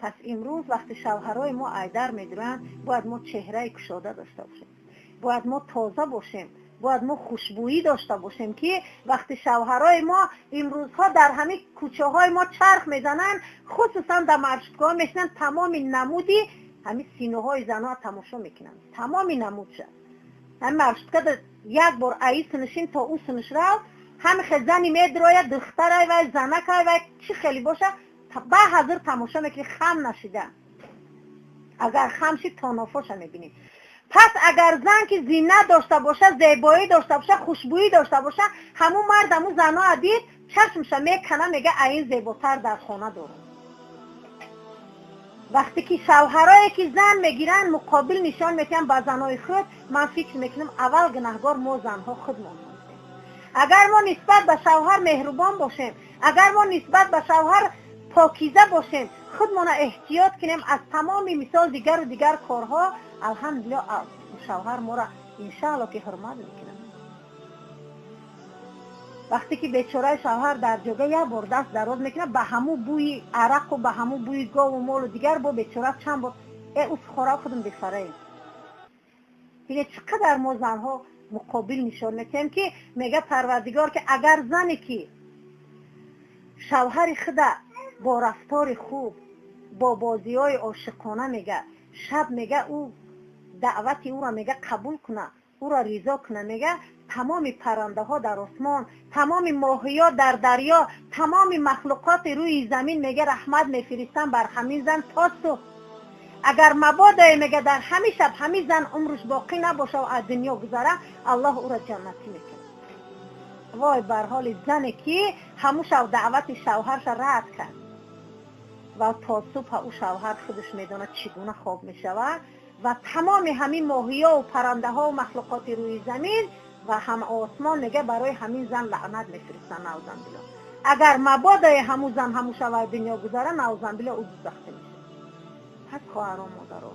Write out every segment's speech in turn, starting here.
Пас имрӯз вақти шавҳарои мо айдар медуранд, бояд мо чеҳраи кушода дошта бошем, бояд мо тоза бошем, бояд мо хушбӯӣ дошта бошем, ки вақти шавҳарои мо имрӯзҳо дар ҳамин кӯчаҳои мо чарх мезананд, хусусан дар маршруткаҳо мешинанд, тамоми намуди ҳамин синаҳои занҳо тамошо мекунанд, тамоми намудша. Ҳамин маршрутка як бор аи синишин то ӯ синиш рав, ҳами хел зани медрояд, духтарай вай, занакай вай, чӣ хеле боша, ба ҳазир тамошо мекунӣ, хам нашида. Агар хам шид, то нофоша мебинӣ. Пас агар зан ки зинат дошта боша, зебоӣ дошта боша, хушбӯӣ дошта боша, ҳамун мард ҳамун занҳоа дид, чашмша мекана, мега аин зеботар дар хона дорам. Вақте ки шавҳарое ки зан мегиранд, муқобил нишон метиҳанд ба занои худ, ман фикр мекунам аввал гунаҳгор мо занҳо худмон ҳастем. Агар мо нисбат ба шавҳар меҳрубон бошем, агар мо нисбат ба шавҳар покиза бошем, худмона эҳтиёт кунем аз тамоми мисол дигару дигар корҳо, алҳамдулиллоҳ шавҳар моро иншаалло ки ҳурмат мекунад. Вақте ки бечораи шавҳар дар ҷога як бор даст дароз мекунад, ба ҳамун бӯи арақу ба ҳамун бӯи гову молу дигар бо бечора чанд бор усхора худам бефараем. Бинед чӣ қадар мо занҳо муқобил нишон метиҳем, ки мега Парвардигор ки агар зане ки шавҳари худа бо рафтори хуб, бо бозиҳои ошиқона мега, шаб мега ӯ даъвати ӯро мега қабул куна, ӯро ризо куна, мега тамоми паррандаҳо дар осмон, тамоми моҳиё дар дарё, тамоми махлуқоти рӯи замин мега раҳмат мефиристанд бар ҳамин зан то субҳ. Агар мабодое мега дар ҳамин шаб ҳамин зан умрш боқӣ набоша ва аз дунё гузара, Аллоҳ ӯро ҷаннатӣ мекунад. Вой бар ҳоли зане ки ҳамун шаб даъвати шавҳарша рад кард ва то субҳ ӯ шавҳар худаш медонад чӣ гуна хоб мешавад ва тамоми ҳамин моҳиёву паррандаҳову махлуқоти рӯи замин ва ҳам осмон мега барои ҳамин зан лаънат мефиристанд, наъузан биллоҳ. Агар мабодое ҳамун зан ҳамун шаб аз дунё гузара, наъузан биллоҳ, ӯ дӯзахтӣ мешавад. Пас хоҳарон, модаро,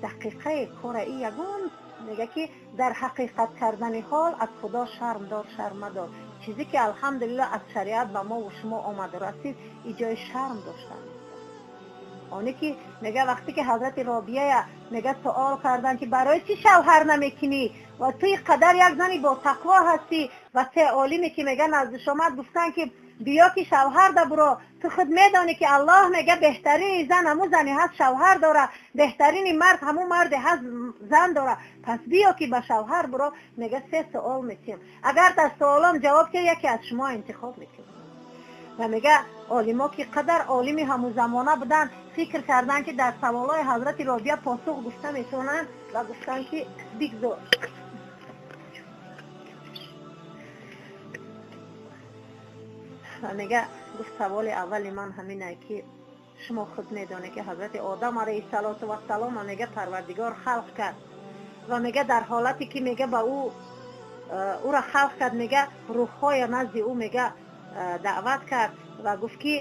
дақиқаи кора и ягон мега ки дар ҳақиқат кардани ҳол аз Худо шарм дор, шарм мадор. Чизе ки алҳамдулиллоҳ аз шариат ба мо шумо омаду расид, и ҷои шарм доштан нест. Оне ки мега вақте ки ҳазрати Робияя мега суол карданд ки барои чӣ шавҳар намекунӣ ва ту ин қадар як зани ботақво ҳастӣ, ва се олиме ки мега наздиш омад гуфтанд ки биё ки шавҳар да буро, ту худ медонӣ ки Аллоҳ мега беҳтарини зан ҳамун зане ҳаст шавҳар дора, беҳтарини мард ҳамун марде ҳаст зан дора, пас биё ки ба шавҳар буро. Мега се суол метиҳам, агар дар суолом ҷавоб диҳ, яке аз шумо интихоб мекунам. Ва мега олимо ки қадар олими ҳамун замона буданд, фикр карданд ки дар саволҳои ҳазрати Робия посух гуфта метавонанд ва гуфтанд ки бигзор. Ва мега гуфт саволи аввали ман ҳаминае ки шумо худ медонед ки ҳазрати Одам алайҳиссалоту вассалом мега Парвардигор халқ кард ва мега дар ҳолате ки мега ба ӯ ӯра халқ кард, мега рӯҳҳоя назди ӯ мега даъват кард ва гуфт ки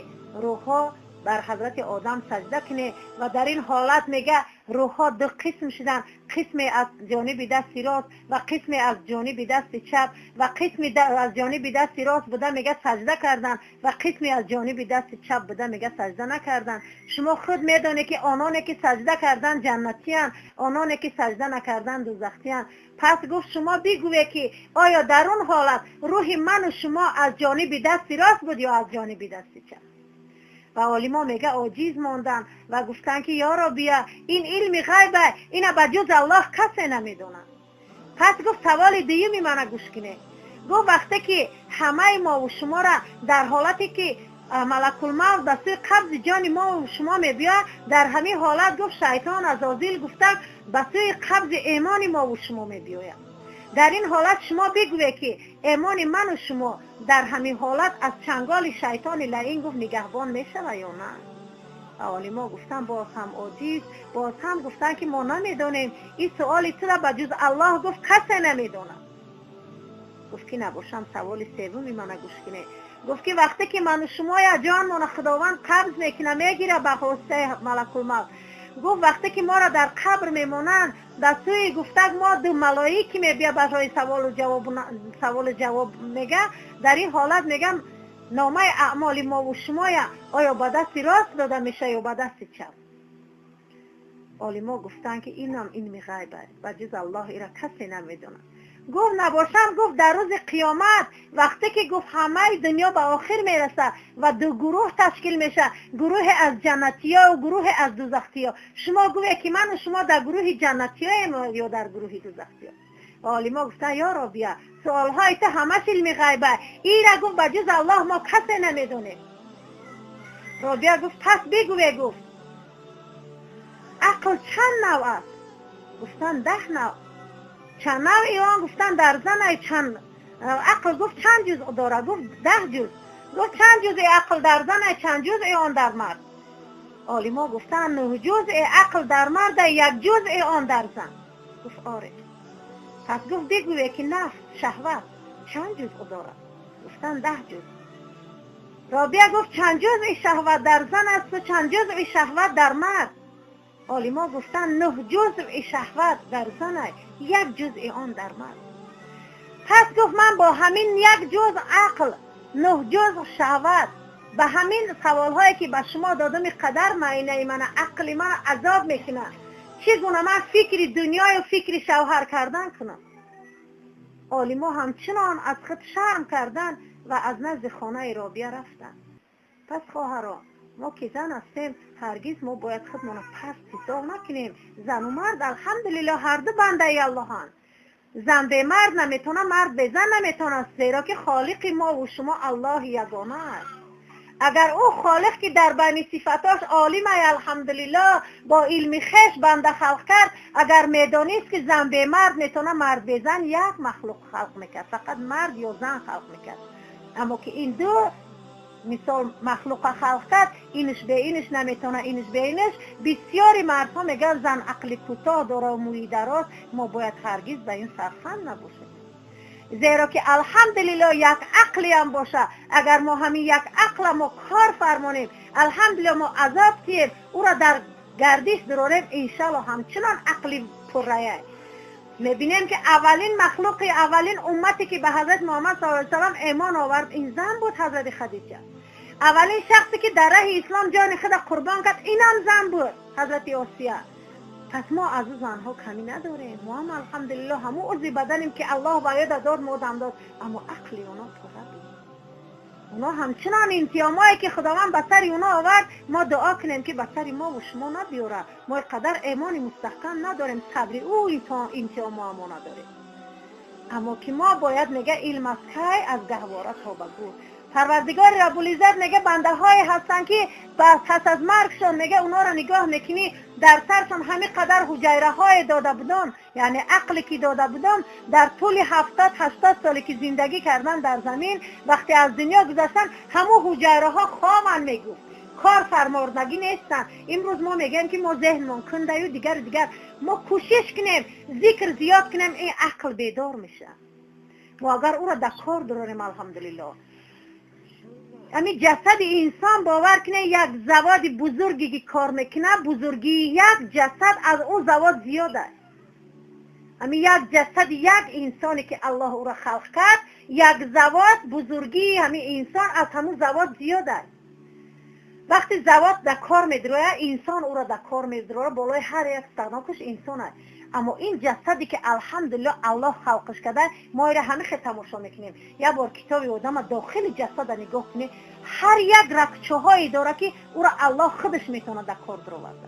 рӯҳҳо бар ҳазрати Одам саҷда кунед. Ва дар ин ҳолат мега рӯҳҳо ду қисм шуданд, қисме аз ҷониби дасти рост ва қисме аз ҷониби дасти чап, ва қисми аз ҷониби дасти рост буда мега саҷда карданд ва қисме аз ҷониби дасти чап буда мега саҷда накарданд. Шумо худ медонед ки ононе ки саҷда карданд ҷаннатиянд, ононе ки саҷда накарданд дӯзахтиянд. Пас гуфт шумо бигӯед ки оё дар он ҳолат рӯҳи ману шумо аз ҷониби дасти рост буд ё аз ҷониби дасти чап? Ва олимо мега оҷиз монданд ва гуфтанд ки ё Робия, ин илми ғайба, ина ба ҷуз Аллоҳ касе намедонад. Пас гуфт саволи дуюми мана гӯш кунед. Гуфт вақте ки ҳамаи мову шуморо дар ҳолате ки малакулмавт ба сӯи қабзи ҷони мову шумо мебиёяд, дар ҳамин ҳолат гуфт шайтон азозил гуфта ба сӯи қабзи эмони мову шумо мебиёяд. Дар ин ҳолат шумо бигӯед ки эмони ману шумо дар ҳамин ҳолат аз чанголи шайтони лаин гуфт нигаҳбон мешавад ё на? Ва олимо гуфтанд боз ҳам оҷиз, боз ҳам гуфтанд ки мо намедонем, ин суоли тура ба ҷуз Аллоҳ гуфт касе намедонад. Гуфт ки набошам саволи севуми мана гӯш кунед. Гуфт ки вақте ки ману шумоя ҷонмона Худованд қабз мекунад, мегирад ба воситаи малакулмавт, гуфт вақте ки моро дар қабр мемонанд, дар сӯи гуфтак мо ду малоики мебия барои саволу ҷавоб, саволу ҷавоб мега, дар ин ҳолат мегам Номаи аъмоли мо ва шумоя оё ба дасти рост дода мешавад ё ба дасти чап? Олимо гуфтанд, ки инам илми ғайб аст, ба ҷуз Аллоҳ ира касе намедонад. Гуфт набошам, гуфт дар рӯзи қиёмат вақте ки гуфт ҳамаи дунё ба охир мерасад ва ду гурӯҳ ташкил мешавад, гурӯҳе аз ҷаннатиё ва гурӯҳе аз дузахтиё. Шумо гӯе ки ману шумо дар гурӯҳи ҷаннатиёем ё дар гурӯҳи дузахтиё? Олимо гуфтанд, ё Робия, суолҳои ту ҳамаш илми ғайба, ира гуфт ба ҷуз Аллоҳ мо касе намедонем. Робия гуфт пас бигӯе, гуфт ақл чанд нав аст? Гуфтанд 10 нав. Чанд навъи он? Гуфтанд дар занай чанд ақл, гуфт чанд ҷузъ дорад? Гуфт 10 ҷузъ. Гуфт чанд ҷузъи ақл дар занай, чанд ҷузъи он дар мард? Олимо гуфтанд 9 ҷузъи ақл дар марда, 1 ҷузъи он дар зан. Гуфт оре. Пас гуфт бигӯе ки нафс, шаҳват чанд ҷузъ дорад? Гуфтанд 10 ҷузъ. Робия гуфт чанд ҷузъи шаҳват дар зан аст ва чанд ҷузъи шаҳват дар мард? Олимо гуфтанд 9 ҷузъи шаҳват дар зан, 1 ҷузъи он дар мард. Пас гуфт ман бо ҳамин 1 ҷузъ ақл, 9 ҷузъ шаҳват, ба ҳамин саволҳое ки ба шумо додам қадар маинаи мана, ақли мана азоб мекунад. Чӣ гуна ман фикри дунёю фикри шавҳар кардан кунам? Олимо ҳамчунон аз худ шарм кардан ва аз назди хонаи Робия рафтанд. Пас хоҳаро, мо ки зан ҳастем, ҳаргиз мо бояд худмонро паст ҳисоб накунем. Зану мард алҳамдулиллоҳ ҳар ду бандаи Аллоҳанд. Зан бе мард наметавонад, мард бе зан наметавонад, зеро ки холиқи мо ва шумо Аллоҳи ягона аст. Агар ӯ холиқ ки дар байни сифатош олим ай алҳамдулиллоҳ бо илми хеш банда халқ кард, агар медонист ки зан бе мард метавонад, мард бе зан як махлуқ халқ мекард, фақат мард ё зан халқ мекард. Аммо ки ин ду мисол махлуқа халқ кард, инш бе инш наметавонад, инш бе инш. Бисёри мардҳо мегӯянд зан ақли кӯтоҳ дорад, мӯи дароз. Мо бояд ҳаргиз ба ин сарфанд набошем, зеро ки алҳамдулиллоҳ як ақлиам боша. Агар мо ҳамин як ақла мо кор фармонем, алҳамдулиллоҳ мо азоб кием, ӯро дар гардиш дурорем, иншаллоҳ ҳамчунон ақли пуррая. Мебинем ки аввалин махлуқи, аввалин уммате ки ба ҳазрат Муҳаммад саллаллоҳу алайҳи васаллам имон овард, ин зан буд, ҳазрати Хадиҷа. Аввалин шахсе ки дар раҳи ислом ҷони худро қурбон кард, инам зан буд, ҳазрати Осия. Пас мо аз ӯ занҳо камӣ надорем. Мо ҳам алҳамдулиллоҳ ҳамон узви баданем ки Аллоҳ ба ёда дод, мо дам дод, аммо ақли оно пурра буд. Оно ҳамчунон имтиҳонҳое ки Худованд ба сари оно овард, мо дуо кунем ки ба сари мо ва шумо набиёрад. Мо қадар имони мустаҳкам надорем, сабри ӯ имтиҳонҳо мо надорем. Аммо ки мо бояд мега илм аз кай, аз гаҳвора то ба гӯр. Парвардигори Раббулиззат мега бандаҳое ҳастанд ки пас аз маргшон мега онҳоро нигоҳ мекунӣ, дар саршон ҳамин қадар ҳуҷайраҳое дода будам, яъне ақле ки дода будам, дар тӯли 70-80 соле ки зиндагӣ кардан дар замин, вақте аз дунё гузаштан, ҳамун ҳуҷайраҳо хоманд, мегуфт кор фармордагӣ нестанд. Имрӯз мо мегӯем ки мо зеҳнмон кундаю дигар дигар. Мо кӯшиш кунем, зикр зиёд кунем, ин ақл бедор мешавад. Мо агар ӯро дар кор дурорем, алҳамдулиллоҳ, ҳамин ҷасади инсон бовар кунед, як заводи бузурге ки кор мекунад, бузургии як ҷасад аз ӯ завод зиёд аст. Ҳамин як ҷасади як инсоне ки Аллоҳ ӯро халқ кард, як завод бузургии ҳамин инсон аз ҳамун завод зиёд аст. Вақте завод дар кор медирояд, инсон ӯро дар кор медирояд, болои ҳар як станокаш инсон аст. Аммо ин ҷасаде ки алҳамдулиллоҳ Аллоҳ халқаш карда, мо иро ҳамин хел тамошо мекунем. Як бор китоби одама дохили ҷасада нигоҳ кунем, ҳар як рагчаҳое дорад ки ӯро Аллоҳ худаш метавонад дар кор дароварда.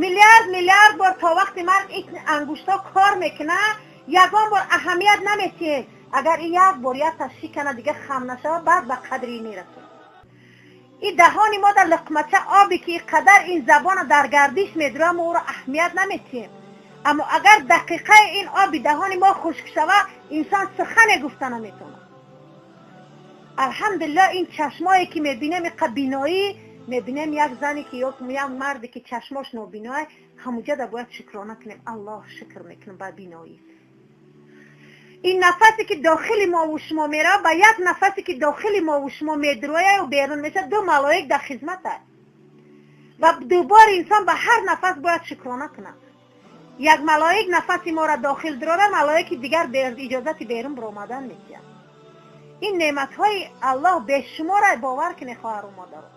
Миллиард миллиард бор то вақти марг ин ангуштҳо кор мекунад, ягон бор аҳамият наметиҳем. Агар ин як бор якта шикана, дига хам нашавад, баъд ба қадри ин мерасем. Ин даҳони мо дар луқмача обе ки ин қадар ин забона дар гардиш медурад, мо ӯро аҳамият наметиҳем. Аммо агар дақиқаи ин оби даҳони мо хушк шавад, инсон сухане гуфта наметавонад. Алҳамдулиллоҳ ин чашмое ки мебинем, иқа биноӣ мебинем, як зане ки ё як марде ки чашмош нобиноа, ҳамуҷада бояд шукрона кунем. Аллоҳ шукр мекунем ба биноӣ. Ин нафасе ки дохили мо ва шумо меравад, ба як нафасе ки дохили мо ва шумо медурояю берун мешавад, ду малоик дар хизмат аст. Ва дубор инсон ба ҳар нафас бояд шукрона кунад. Як малоик нафаси моро дохил дурора, малоики дигар иҷозати берун баромадан метиҳад. Ин неъматҳои Аллоҳ бешумора, бовар кунед, хоҳару модаро.